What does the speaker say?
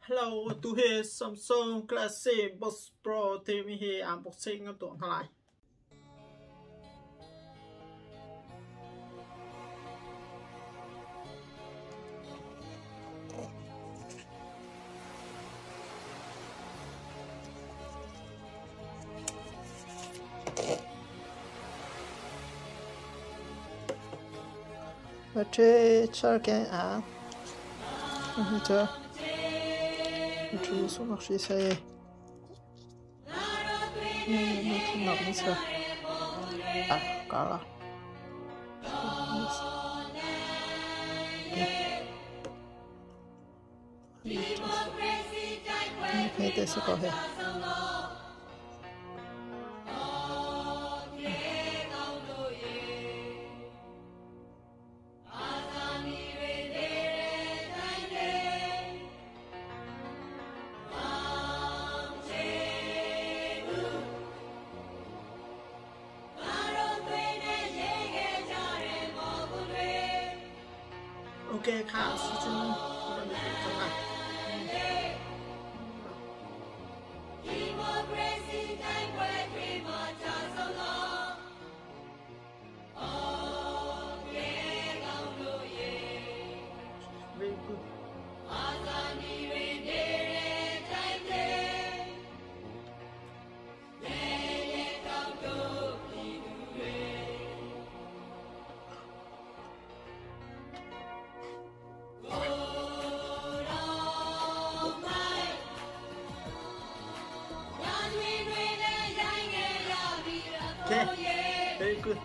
Hello, tu hi Samsung Galaxy Buds Pro timi hi unboxing an tuah hna lai. Battery charging a cu battery sungnak hri si. Thumnak na si. Ah, kala. Okay, te si ko he. Okay, kha si cun Very good. Okay, very good.